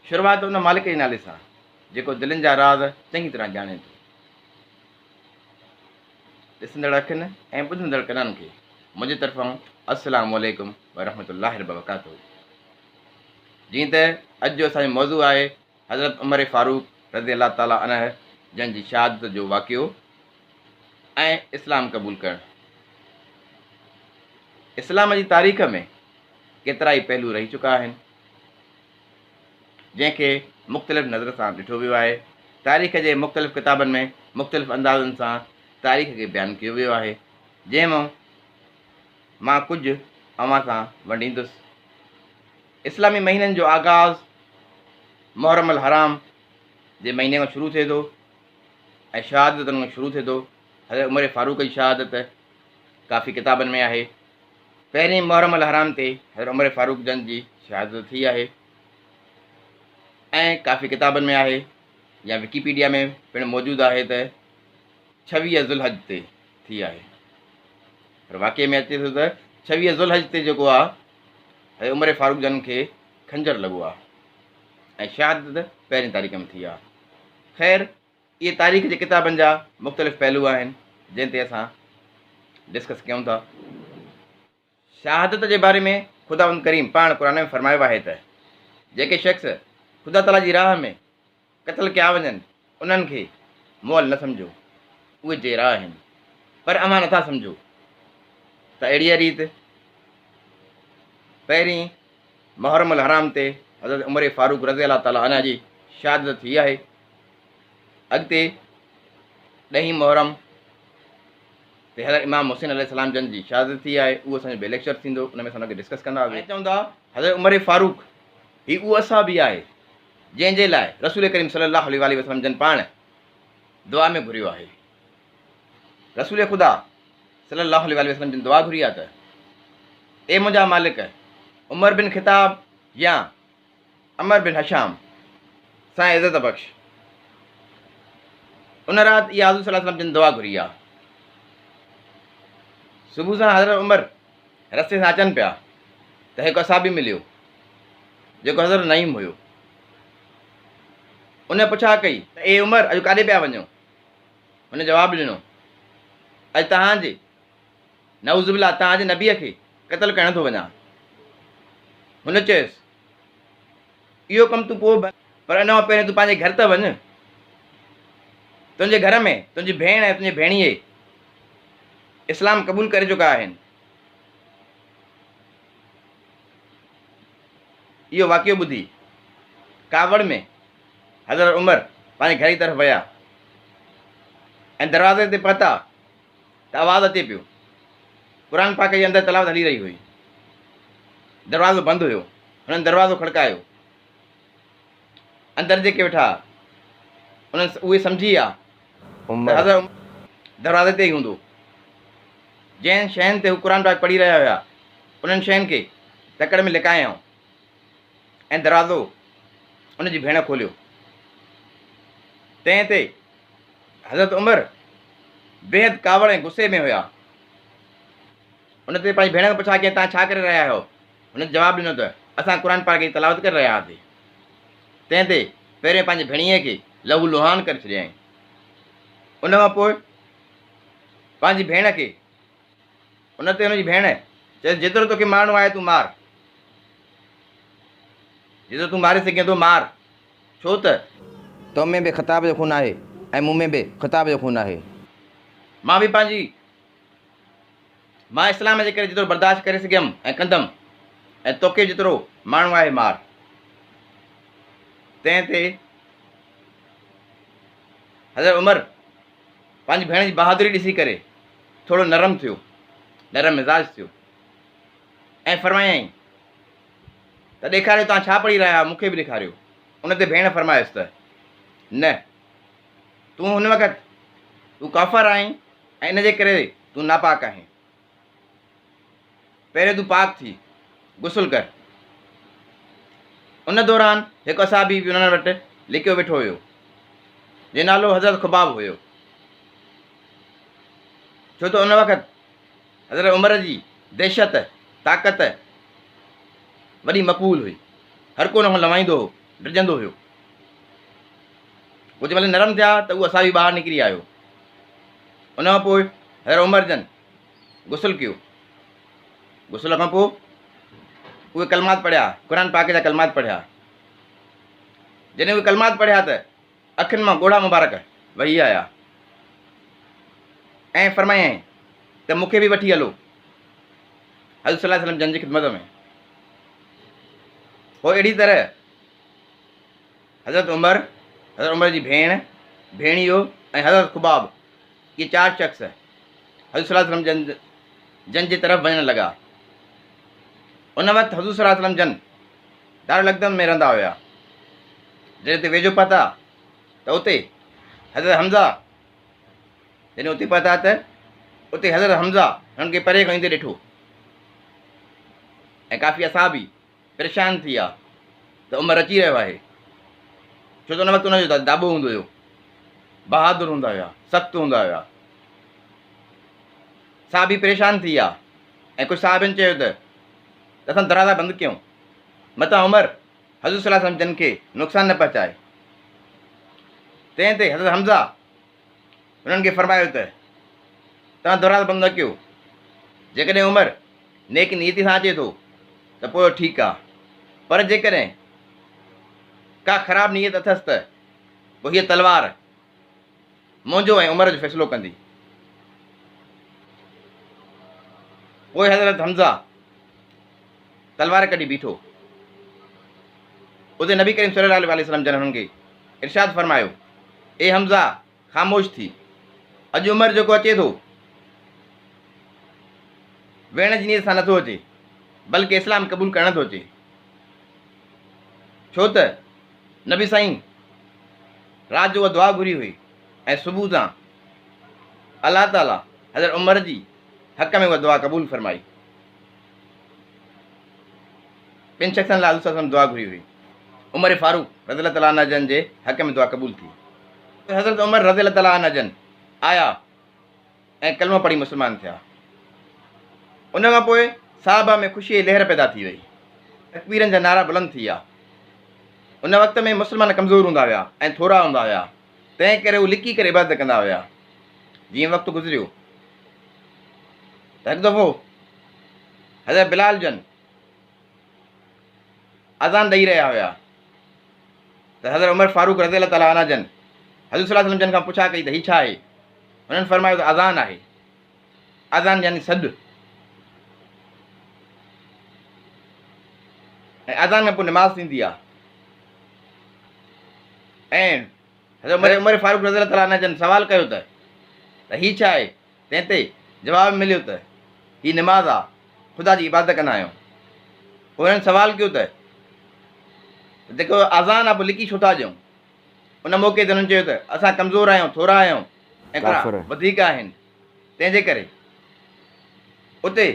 شروعات ان مالڪ جي نالي سان جيڪو دلين جا راز چڱي طرح ڄاڻي ٿو. ڏسندڙ اکين ۽ ٻڌندڙ ڪنن کي منهنجي طرفان السلام عليڪم ورحمة الله وبرڪاته. جيئن ته اڄ جو اسان جو موضوع آهي حضرت عمر فاروق رضي الله تعالٰي عنه جن جي شهادت جو واقعو ۽ اسلام قبول ڪرڻ. اسلام جي تاريخ ۾ ڪيترائي پهلو رهي چڪا آهن. جنهن کي مختلف نظر سان ڏٺو ويو آهي. تاريخ جي مختلف ڪتابن ۾ مختلف اندازن سان تاريخ کي بيان ڪيو ويو آهي، جنهن مان مان ڪجهه اوهان سان ونڊيندس. اسلامي مهينن جو آغاز محرم الحرام جي مهيني کان شروع ٿئي ٿو ۽ شهادتن کان شروع ٿئي ٿو. حضرت عمر فاروق جي شهادت ڪافي ڪتابن ۾ آهي. پهرين محرم الحرام تي حضرت عمر فاروق جن جي شهادت ٿي آهي ۽ ڪافي ڪتابن ۾ آهي يا وڪيپيڊيا ۾ پڻ موجود آهي ته 26 ذوالحج تي ٿي آهي پر واقعي ۾ اچي ٿو ته 26 ذوالحج تي جيڪو آهي حضرت عمر فاروق جن کي خنجر لڳو آهي ۽ شهادت پهرين تاريخ ۾ ٿي آهي. خير اهي تاريخ جي ڪتابن جا مختلف پهلو آهن جنهن تي اسان ڊسڪس ڪيون ٿا. شهادت جي باري ۾ خداوند ڪريم پاڻ قرآن ۾ فرمايو آهي ته جيڪي شخص خدا تعاليٰ جي راهه ۾ قتل ڪيا وڃن انهن کي مئل نه سمجهو اهي جيئرا آهن پر اوهان نٿا سمجهو ته اهڙيء ريت پهرين محرم الحرام تي حضرت عمر فاروق رضي الله تعاليٰ عنه جي شهادت ٿي آهي. اڳتي ڏهين محرم تي حضرت امام حسين عليه السلام جن جي شهادت ٿي آهي اهو اسان جو ٻيو ليڪچر ٿيندو ان ۾ اسان ان کي ڊسڪس ڪنداسين. چوندا حضرت عمر فاروق هي اهو اصحابي آهي جنهن جي لاء رسول ڪريم صلي الله عليه واٰله وسلم جن پاڻ دعا ۾ گهريو آهي. رسول خدا صلي الله عليه واٰله وسلم جن دعا گهري آهي ته اي منهنجا مالڪ عمر بن خطاب يا عمر بن هشام سان عزت بخش. ان رات اها حضور صلي الله عليه وسلم جن دعا گهري آ. صبح سان حضرت عمر رستي سان اچن پيا ته هڪ اصحابي مليو جيڪو حضرت نعيم هيو. ان پڇا ڪئي ته اي عمر اڄ ڪاڏي پيا وڃو؟ هن جواب ڏنو اڄ توهان جي نعوذ بالله توهان جي نبيء کي قتل ڪرڻ ٿو وڃان. هن چيس، اهو ڪم تون پوء پر ان کان پهرين تون پنهنجي گهر ته وڃ. تنهنجي گهر ۾ تنهنجي ڀيڻ ۽ تنهنجي ڀيڻيي اسلام قبول ڪري چڪا آهن. اهو واقعو ٻڌي ڪاوڙ ۾ حضرت عمر پنهنجي گهر جي طرف ويا ۽ دروازي تي پهتا ته آواز اچي پيو. قرآن پاڪ جي اندر تلاوت هلي رهي هئي. دروازو بند هيو. هنن دروازو کڙڪايو. اندر جيڪي ويٺا ها، انهن اهي سمجهي ويا ته حضرت عمر دروازي تي ئي هوندو. جنهن شين تي هو قرآن پاڪ پڙهي رهيا هيا، انهن شين کي تڪڙ ۾ لڪايائون ۽ دروازو ان جي ڀيڻ کوليو. تنهن تي حضرت عمر بيحد ڪاوڙ ۽ غصي ۾ هيا. ان تي پنهنجي ڀيڻ کان پڇا ڪيائين، توهان ڇا ڪري رهيا آهيو؟ هن جواب ڏنو ته، اسان قرآن پاڪ جي تلاوت ڪري رهيا هئاسين. تنهن تي پهريون پنهنجي ڀيڻيء کي لهو لهان ڪري ڇڏيائين. ان کان پوء پنهنجي ڀيڻ کي. ان تي هن جي ڀيڻ چيس، جيترو توکي مارڻو آهي تون مار. جيترو تون ماري سگهين ٿو مار. ڇو ته. تو ۾ به خطاب جو خون آهي ۽ مون ۾ به خطاب جو خون آهي. مان به پنهنجي مان اسلام جي ڪري جيترو برداشت ڪري سگهيم ۽ ڪندم ۽ توکي جيترو مارڻو آهي مار. تنهن تي حضرت عمر پنهنجي ڀيڻ جي بهادري ڏسي ڪري ٿورو نرم ٿيو، نرم مزاج ٿيو ۽ فرمايائين ته ڏيکاريو توهان ڇا پڙهي رهيا آهيو مون کي به ڏيکاريو. ان تي ڀيڻ فرمايس ته نه تون هن وقت تون ڪافر آهين ۽ ان جي ڪري تون ناپاڪ آهين. پهريون تون پاڪ ٿي غسل ڪر. ان دوران هڪ اصحابي به انهن وٽ لڪيو ويٺو هيو جنهن نالو حضرت خباب هيو. ڇو ته ان وقت حضرت عمر جي دهشت، طاقت، وڏي مقبول هئي. هر ڪو ان کان لنوائيندو هو. ڊڄندو هيو. پوء جنهن مهل نرم ٿيا ته اهو اصحابي ٻاهر نڪري آيو. ان کان پوء حضرت عمر جن غسل ڪيو. غسل کان پوء اهي ڪلمات پڙهيا، قرآن پاڪ جا ڪلمات پڙهيا. جڏهن اهي ڪلمات پڙهيا ته اکين مان ڳوڙها مبارڪ وهي آيا ۽ فرمايائين ته مون کي به وٺي هلو حضرت صلي الله عليه وسلم جن جي خدمت ۾. پوء اهڙي طرح حضرت عمر، حضرت عمر جي ڀيڻ، ڀيڻيو ۽ حضرت خباب اهي چار شخص حضور صلي الله عليه وسلم جن جن جي طرف وڃڻ لڳا. ان وقت حضور صلي الله عليه وسلم جن دارالارقم ۾ رهندا هيا. جڏهن اتي ويجهو پهتا ته اتي حضرت حمزه جڏهن اتي پهتا ته اتي حضرت حمزه هنن کي پري کان ايندي ڏٺو ۽ ڪافي اصحابي پريشان ٿي ويا ته عمر اچي رهيو آهي ڇو ته ان وقت ان جو داٻو هوندو هيو بهادر هوندا هيا سخت هوندا هيا صحابي پريشان ٿي ويا ۽ ڪجهه صحابين چيو ته اسان دروازا بند ڪيون متان عمر حضور صلي الله عليه وسلم جن کي نقصان نه پهچائي. تنهن تي حضرت حمزه انهن کي فرمايو ته توهان دروازا بند نه ڪيو، جيڪڏهن عمر نيڪ نيتي سان اچي ٿو ته پوء ٺيڪ آ، پر جيڪڏهن ڪا خراب نيت اٿس ته پوء هيء تلوار منهنجو ۽ عمر جو فيصلو ڪندي. پوء حضرت حمزه تلوار ڪڍي بيٺو. اتي نبي ڪريم صلي الله عليه وسلم جن هنن کي ارشاد فرمايو، اي حمزه خاموش ٿي، اڄ عمر جيڪو اچي ٿو ويهڻ جي نيت سان نٿو اچي بلڪه اسلام قبول ڪرڻ ٿو اچي، ڇو ته نبي سائين رات جو اها دعا گهري هئي ۽ صبح سان الله تعالي حضرت عمر جي حق ۾ اها دعا قبول فرمائي. ٻن شخصن لاء حضور صلي الله عليه وسلم دعا گهري هئي. عمر فاروق رضي الله تعالٰي عنه جن جي حق ۾ دعا قبول ٿي. حضرت عمر رضي الله تعالٰي عنه جن آيا ۽ ڪلمو پڙهي مسلمان ٿيا. ان کان پوء صحابه ۾ خوشيء جي لهر پيدا ٿي وئي. تڪبيرن جا نعرا بلند ٿي ويا. ان وقت ۾ مسلمان ڪمزور هوندا هيا ۽ ٿورا هوندا هيا، تنهن ڪري هو لڪي ڪري عبادت ڪندا هيا. جيئن وقت گذريو ته هڪ دفعو حضرت بلال جن اذان ڏئي رهيا هيا ته حضرت عمر فاروق رضي الله تعالٰي عنه جن حضور صلي الله عليه وسلم جن کان پڇا ڪئي ته هي ڇا آهي؟ انهن فرمايو ته اذان آهي. اذان يعني سڏ ۽ اذان کان پوء نماز ٿيندي آهي ۽ حضرت عمر فاروق رضي الله تعالٰي عنه جن سوال ڪيو ته هي ڇا آهي؟ تنهن تي جواب مليو ته هي نماز آ، خدا جي عبادت ڪندا آهيون. پوء هنن سوال ڪيو ته جيڪو اذان آ پوء لڪي ڇو ٿا ڏيون؟ ان موقعي تي هنن چيو ته اسان ڪمزور آهيون، ٿورا آهيون ۽ ڪافر وڌيڪ آهن، تنهن جي ڪري اتي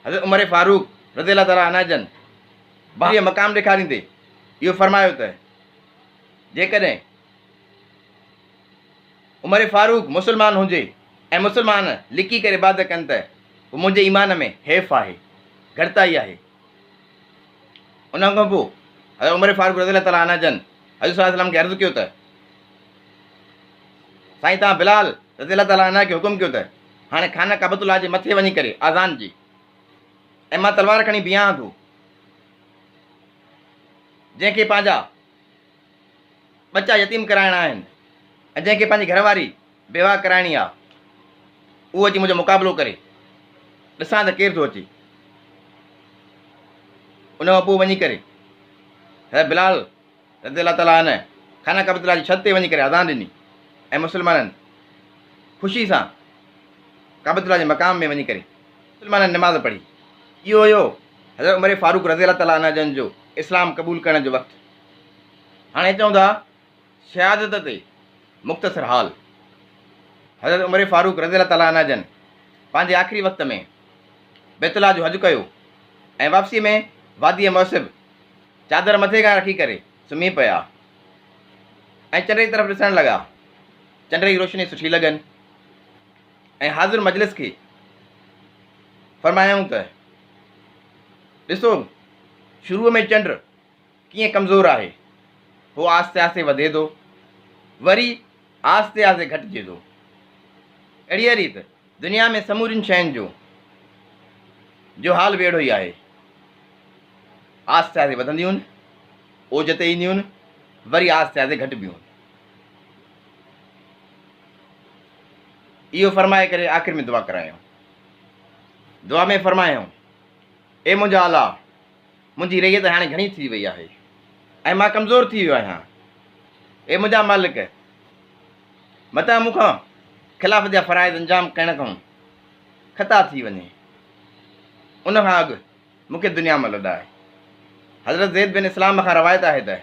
حضرت عمر فاروق رضي الله تعالٰي عنه جن بهادريء جو مقام ڏيکاريندي اهو فرمايو ته جيڪڏهن عمر فاروق مسلمان هجي ۽ مسلمان لڪي ڪري عبادت ڪن ته پوء منهنجي ايمان ۾ حيف آهي، گهٽتائي آهي. ان کان پوء حضرت عمر فاروق رضي الله تعالٰي عنه جن حضور صلي الله عليه وسلم کي عرض ڪيو ته سائين توهان بلال رضي الله تعالٰي عنه کي حڪم ڪيو ته هاڻي خانه ڪعبة الله جي مٿي وڃي ڪري اذان جي ۽ مان تلوار کڻي بيهان ٿو جنهن کي پنهنجا ٻچا يتيم ڪرائڻا آهن ۽ جنهن کي پنهنجي گهر واري بيواهه ڪرائڻي آ اهو اچي منهنجو مقابلو ڪري ڏسان ته ڪير ٿو اچي. ان کان پوء وڃي ڪري حضرت بلال رضي الله تعالٰي عنه خانه ڪعبة الله جي ڇت تي وڃي ڪري اذان ڏني ۽ مسلمانن خوشي سان ڪعبة الله جي مقام ۾ وڃي ڪري مسلمانن نماز پڙهي. اهو هيو حضرت عمر فاروق رضي الله تعالٰي عنه جن جو اسلام قبول ڪرڻ جو وقت. هاڻي چئون ٿا شهادت تي مختصر حال. حضرت عمر فاروق رضي الله تعالٰي عنه جن پنهنجي آخري وقت ۾ بيت الله جو حج ڪيو ۽ واپسيء ۾ واديء معصب چادر مٿي کان رکي ڪري سمهي پيا ۽ چنڊ جي طرف ڏسڻ لڳا. چنڊ جي روشني سٺي لڳن ۽ حاضر مجلس کي فرمايائون ته ڏسو شروع ۾ چنڊ ڪيئن ڪمزور آهي، هو آهستي آهستي وڌي ٿو، وري آهستي آهستي گهٽجي ٿو. اهڙيء ريت دنيا ۾ سمورين شين جو جو حال به اهڙو ئي آهي. آهستي آهستي وڌنديون، اوج تي اينديون، وري آهستي آهستي گهٽبيون. اهو فرمائي ڪري آخر ۾ دعا ڪرايائون. دعا ۾ فرمايائون، اي منهنجا الله! منهنجي رعيت هاڻي گهڻي ٿي وئي آهي ۽ مان ڪمزور ٿي ويو آهيان. اي منهنجا مالڪ! متان مون کان خلافت جا فرائض انجام ڪرڻ کان خطا ٿي وڃي. ان کان اڳ مون کي دنيا مان لڏاء. حضرت زيد بن اسلام کان روايت آهي ته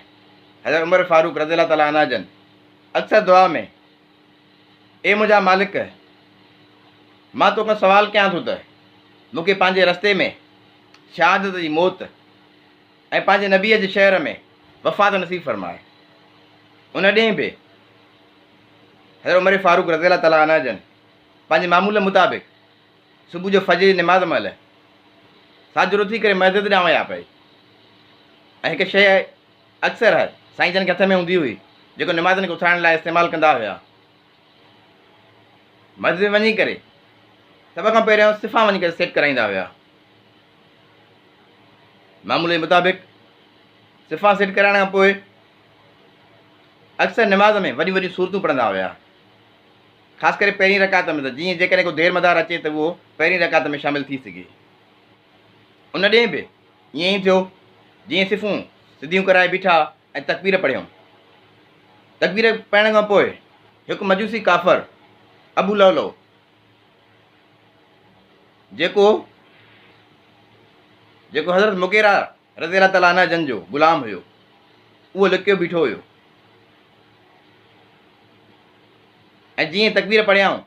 حضرت عمر فاروق رضي الله تعالٰي عنه جن اڪثر دعا ۾ اي منهنجا مالڪ! مان تو کان سوال ڪيان ٿو ته مون کي پنهنجي رستي ۾ شهادت جي موت ۽ پنهنجي نبيء جي شهر ۾ وفات نصيب فرماء. ان ڏينهن به حضرت عمر فاروق رضي الله تعالٰي عنه جن پنهنجي معمول مطابق صبح جو فجر جي نماز مهل ساجهر اٿي ڪري مسجد ڏانهن ويا پئي ۽ هڪ شيء اڪثر سائين جن کي هٿ ۾ هوندي هئي جيڪو نمازين کي اٿارڻ لاء استعمال ڪندا هيا. مسجد ۾ وڃي ڪري سڀ کان پهريان صفا وڃي ڪري سيٽ ڪرائيندا هيا. معمول جي مطابق صفا سيٽ ڪرائڻ کان پوء اڪثر نماز ۾ وڏيون وڏيون سورتون پڙهندا هيا، خاص ڪري پهرين رڪعت ۾ ته جيئن جيڪڏهن ڪو دير مدار اچي ته اهو پهرين رڪعت ۾ شامل ٿي سگهي. ان ڏينهن به ائين ئي ٿيو، جيئن صفون سڌيون ڪرائي بيٺا ۽ تڪبير پڙهيائون. تڪبير پڙهڻ کان پوء هڪ مجوسي ڪافر ابو لؤلؤ جيڪو جيڪو حضرت مغيره رضي الله تعالٰي عنه جن جو غلام هيو، اهو لڪيو بيٺو هيو ۽ جيئن تڪبير پڙهيائون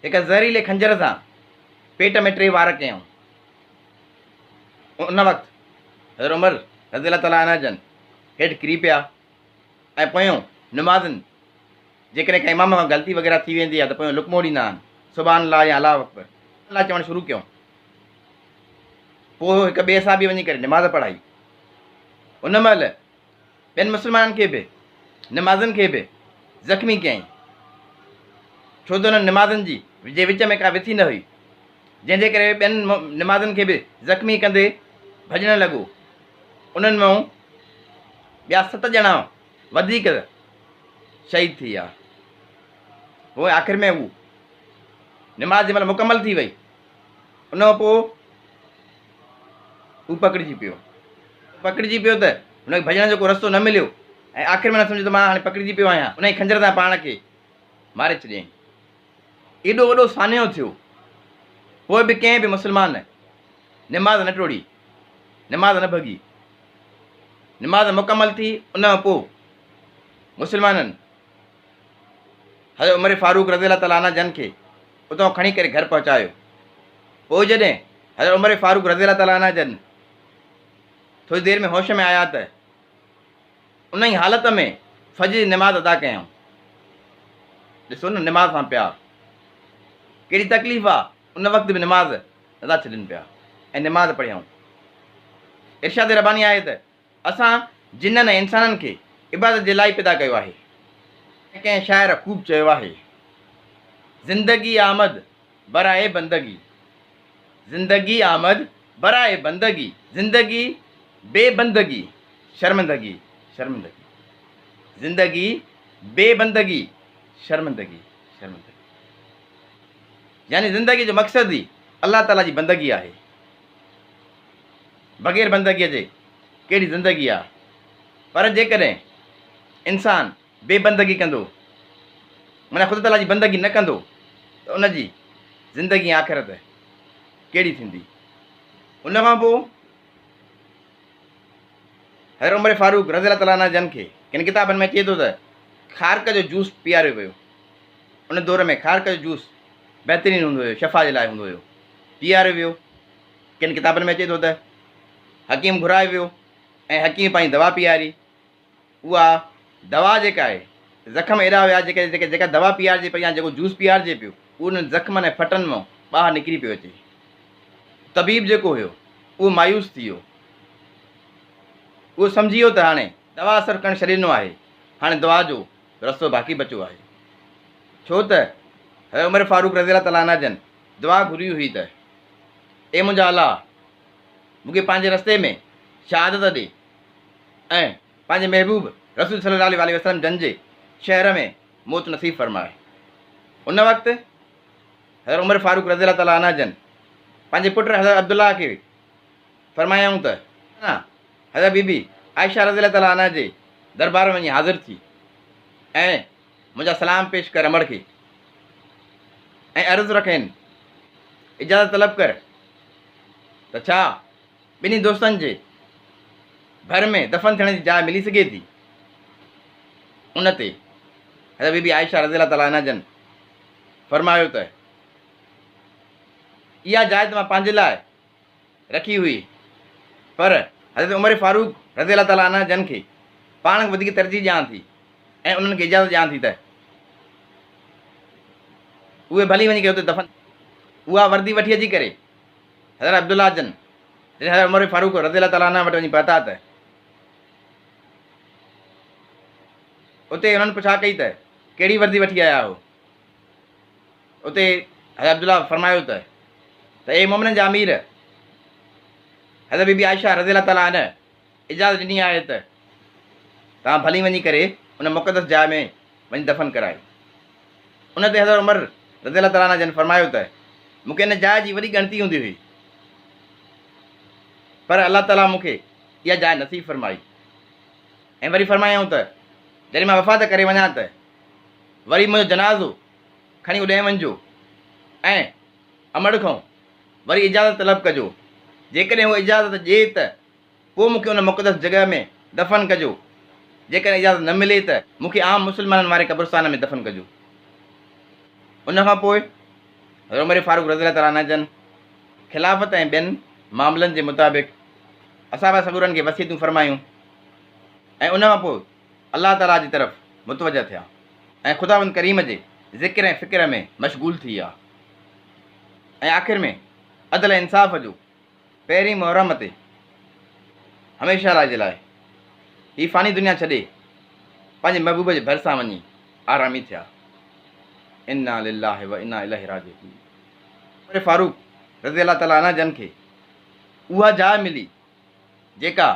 هڪ زهريلي خنجر سان پيٽ ۾ ٽي وار ڪيائون. ان وقت حضرت عمر رضي الله تعالٰي عنه جن هيٺ ڪري پيا ۽ پويون نمازين جيڪڏهن ڪنهن امام کان غلطي وغيره ٿي ويندي آهي ته پويون لقمو ڏيندا آهن، سبحان الله يا الله اڪبر الله چوڻ شروع ڪيائون. پوء هڪ ٻئي صحابي وڃي ڪري نماز پڙهائي. ان مهل ٻين مسلمانن کي به نمازين کي به زخمي ڪيائين، ڇو ته انهن نمازين جي جي وچ ۾ ڪا وٿي نه هئي، جنهن جي ڪري ٻين نمازين کي به زخمي ڪندي ڀڄڻ لڳو. انهن مان ٻيا ست ڄڻا وڌيڪ شهيد ٿي ويا. پوء آخر ۾ هو نماز جنهن مهل مڪمل ٿي وئي، ان کان پوء هو پڪڙجي پيو. پڪڙجي پيو ته هن کي ڀڄڻ جو ڪو رستو نه مليو ۽ آخر ۾ هن سمجهيو ته مان هاڻي پڪڙجي پيو آهيان. انهيء خنجر سان پاڻ کي ماري ڇڏيائين. ايڏو وڏو سانحو ٿيو، پوء به ڪنهن به مسلمان نماز نه ٽوڙي، نماز نه ڀڳي. نماز مڪمل ٿي، ان کان پوء مسلمانن حضرت عمر فاروق رضي الله تعالٰي عنه جن کي اتان کڻي ڪري گهر پهچايو. پوء جڏهن حضرت عمر فاروق رضي الله تعالٰي عنه جن ٿوري دير ۾ هوش ۾ آيا ته انهي حالت ۾ فجر جي نماز ادا ڪيائون. ڏسو نه نماز سان پيار ڪيڏي تڪليف آ، ان وقت به نماز نٿا ڇڏين پيا ۽ نماز پڙهيائون. ارشاد رباني آهي ته اسان جنن ۽ انسانن کي عبادت جي لاء ئي پيدا ڪيو آهي. ڪنهن شاعر خوب چيو آهي، زندگي آمد برائي بندگي، زندگي آمد برائي بندگي، زندگي بي بندگي شرمندگي، شرمندگي، زندگي بي بندگي شرمندگي، شرمندگي. يعني زندگي جو مقصد ئي الله تعاليٰ جي بندگي آهي. بغير بندگيء جي ڪهڙي زندگي آ؟ پر جيڪڏهن انسان بي بندگي ڪندو معنيٰ خدا تعاليٰ جي بندگي نه ڪندو ته ان جي زندگي ۽ آخرت ڪهڙي ٿيندي؟ ان کان پوء حضرت عمر فاروق رضي الله تعاليٰ عنه جن کي ڪن ڪتابن ۾ اچي ٿو ته کارڪ جو جوس پياريو ويو. ان دور ۾ کارڪ جو جوس بهترين هوندو هيو، شفا جي لاء هوندو هيو. پياريو ويو. ڪن ڪتابن ۾ اچي ٿو ته حڪيم گهرايو ويو ۽ حڪيم پنهنجي دوا پياري. اها دوا جيڪا آهي، زخم ايڏا هيا جيڪي جيڪي جيڪا دوا پيارجي پئي يا جيڪو جوس پيارجي پيو اهو انهن زخمن ۽ ڦٽن مان ٻاهر نڪري پيو اچي. طبيب جيڪو هيو اهو مايوس ٿي ويو. اهو سمجهي ويو ته هاڻي دوا اثر ڪرڻ ڇڏي ڏنو آهي، هاڻي دعا جو رستو باقي بچيو آهي. ڇو ته حضرت عمر فاروق رضي الله تعالٰي عنه جن دعا گهري هئي ته اي منهنجا الله! مون کي پنهنجي رستي ۾ شهادت ڏي ۽ پنهنجي محبوب رسول صلي الله عليه وسلم جن جي شهر ۾ موت نصيب فرماء. ان وقت حضرت عمر فاروق رضي الله تعالٰي عنه جن پنهنجي پٽ حضرت عبدالله کي فرمايائون ته، حضرت بي بي عائشه رضي الله تعالٰي عنها جي دربار ۾ وڃي حاضر ٿي ۽ منهنجا سلام پيش ڪر امڙ کي ۽ عرض رکين اجازت طلب ڪر ته ڇا ٻنهي دوستن جي ڀر ۾ دفن ٿيڻ جي جاء ملي سگهي ٿي؟ ان تي حضرت بي بي عائشه رضي الله تعالٰي عنها جن فرمايو ته اها جاء ته مان پنهنجي لاء رکي هئي پر حضرت عمر فاروق رضي الله تعالٰي عنه جن کي پاڻ کان وڌيڪ ترجيح ڏيان ٿي ۽ انهن کي اجازت ڏيان ٿي ته اهي ڀلي وڃي ڪري اتي دفن اها وردي وٺي اچي ڪري حضرت عبدالله جن جڏهن حضرت عمر فاروق رضي الله تعالٰي عنه وٽ وڃي پهتا ته اتي انهن پڇا ڪئي ته ڪهڙي وردي وٺي آيا آهيو؟ اتي حضرت عبدالله فرمايو ته ته اي مؤمنن جا امير! حضرت بي بي عائشه رضي الله تعالٰي عنه اجازت ڏني آهي ته توهان ڀلي وڃي ڪري ان مقدس جاء ۾ وڃي دفن ڪرايو. ان تي حضرت عمر رضي الله تعالٰي عنه جن فرمايو ته مون کي ان جاء جي وڏي ڳڻتي هوندي هئي پر الله تعالٰي مون کي اها جاء نصيب فرمائي ۽ وري فرمايائون ته جڏهن مان وفات ڪري وڃان ته وري منهنجو جنازو کڻي اڏائي وڃجو ۽ امڙ کان وري اجازت طلب ڪجو، جيڪڏهن هوء اجازت ڏئي ته پوء مون کي ان مقدس جڳهه ۾ دفن ڪجو، جيڪڏهن اجازت نه ملي ته مون کي عام مسلمانن واري قبرستان ۾ دفن ڪجو. ان کان پوء حضرت عمر فاروق رضي الله تعالٰي عنه جن خلافت ۽ ٻين معاملن جي مطابق اصحاب سڳورن کي وصيتون فرمايون ۽ ان کان پوء الله تعاليٰ جي طرف متوجه ٿيا ۽ خداوند ڪريم جي ذڪر ۽ فڪر ۾ مشغول ٿي ويا ۽ آخر ۾ عدل ۽ انصاف جو پهرين محرم تي هميشه لاء جي لاء هي فاني دنيا ڇڏي پنهنجي محبوب جي ڀرسان وڃي آرامي ٿيا. انا لله و انا اليه راجعون. عمر فاروق رضي الله تعاليٰ عنه جن کي اها جاء ملي جيڪا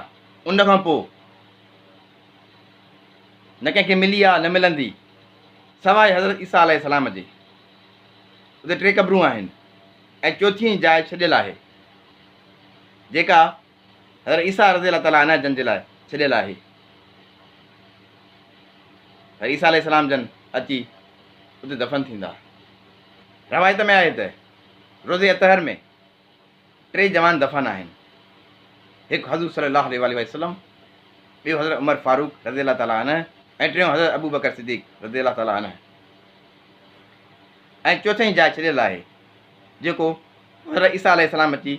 ان کان پوء نه ڪنهن کي ملي آ نه ملندي سواء حضرت عيسيٰ عليه السلام جي. اتي ٽي قبرون آهن ۽ چوٿين جاء ڇڏيل آهي جيڪا حضرت عيسيٰ رضي الله تعالٰي عنه جن جي لاء ڇڏيل آهي. حضرت عيسيٰ عليه السلام جن اچي اتي دفن ٿيندا. روايت ۾ آهي ته روضي اطهر ۾ ٽي جوان دفن آهن، هڪ حضور صلي الله عليه واٰله وسلم، ٻيو حضرت عمر فاروق رضي الله تعالٰي عنه ۽ ٽيون حضرت ابوبڪر صديق رضي الله تعالٰي عنه ۽ چوٿين جاء ڇڏيل آهي جيڪو حضرت عيسيٰ عليه السلام اچي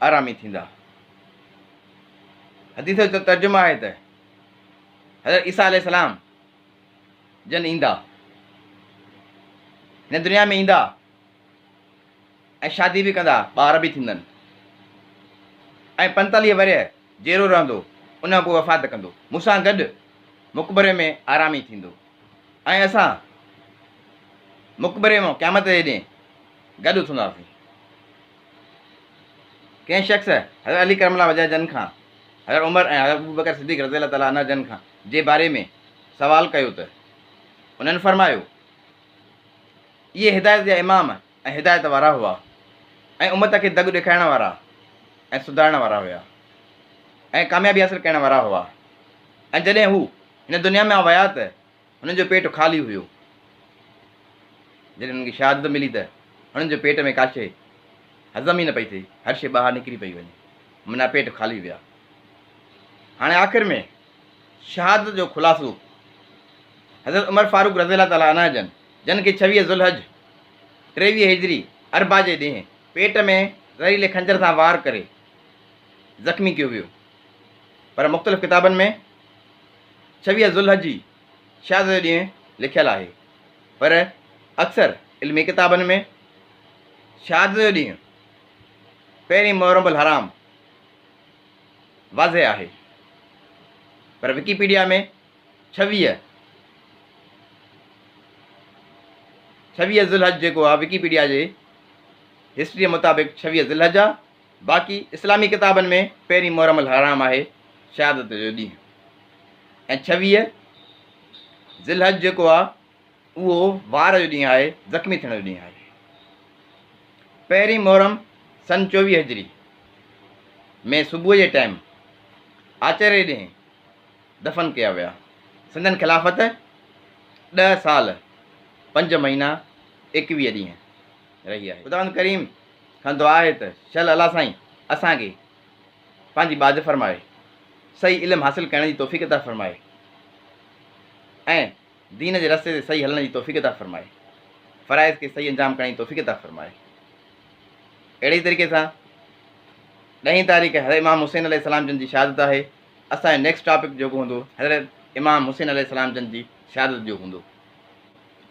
آرامي ٿيندا. حديث جو ترجمو آهي ته حضرت عيسيٰ عليه السلام جن ايندا هن دنيا ۾ ايندا ۽ شادي به ڪندا، ٻار به ٿيندن ۽ پنتاليهه ورهيه جيئرو رهندو، ان کان پوء وفات ڪندو. مون سان گڏ مقبري ۾ آرامي ٿيندو ۽ اسان مقبري مان قيامت جي ڏينهن گڏ اٿنداسين. ڪنهن شخص حضرت علي ڪرم الله وجهه جن کان حضرت عمر ۽ حضرت ابوبڪر صديق رضي الله تعالٰي عنه جن کان جي باري ۾ سوال ڪيو ته انهن فرمايو، اهي هدايت جا امام ۽ هدايت وارا هئا ۽ امت کي دڳ ڏيکارڻ وارا ۽ سڌارڻ وارا هيا ۽ ڪاميابي حاصل ڪرڻ وارا هئا ۽ جڏهن هو هن دنيا مان ويا ته هنن جو پيٽ خالي هيو. جڏهن هنن کي شهادت ملي ته هنن جو پيٽ ۾ ڪا شيء هضم ئي نه پئي ٿئي، هر شيء ٻاهر نڪري پئي وڃي، معنيٰ پيٽ خالي ويا. هاڻي آخر ۾ شهادت جو خلاصو حضرت عمر فاروق رضي الله تعالٰي عنه جن جن کي ڇويهه ذوالحج ٽيويهه هجري اربع جي ڏينهن پيٽ ۾ زهريلي خنجر سان وار ڪري زخمي ڪيو ويو پر مختلف ڪتابن ۾ ڇويهه ذوالحج ئي شهادت جو ڏينهن لکيل آهي پر اڪثر علمي ڪتابن ۾ شهادت جو ڏينهن پهرين محرم الحرام واضح آهي. پر وڪيپيڊيا ۾ 26 26 ذوالحج جيڪو آهي وڪيپيڊيا جي هسٽريء مطابق 26 ذوالحج آهي. باقي اسلامي ڪتابن ۾ پهرين محرم الحرام آهي شهادت جو ڏينهن ۽ 26 ذوالحج جيڪو آهي اهو وار جو ڏينهن آهي، زخمي ٿيڻ جو ڏينهن آهي. پهرين محرم سن 24 هجري ۾ صبح جي ٽائيم آچر جي ڏينهن دفن ڪيا ويا. سندن خلافت ڏهه سال پنج مهينا 21 ڏينهن رهي آهي. خداوند ڪريم کان دعا آهي ته شل الله سائين اسان کي پنهنجي ٻاجهه فرمائي، صحيح علم حاصل ڪرڻ جي توفيق عطا فرمائي ۽ دين جي رستي تي صحيح هلڻ جي توفيق عطا فرمائي، فرائض کي صحيح انجام ڪرڻ جي توفيق عطا فرمائي. اهڙي ئي طريقي سان ڏهين تاريخ حضرت امام حسين عليه السلام جن جي شهادت آهي. اسان جو نيڪسٽ ٽاپڪ جيڪو هوندو حضرت امام حسين عليه السلام جن جي شهادت جو هوندو.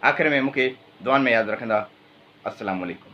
آخر ۾ مون کي دعائن ۾ ياد رکندا. السلام عليڪم.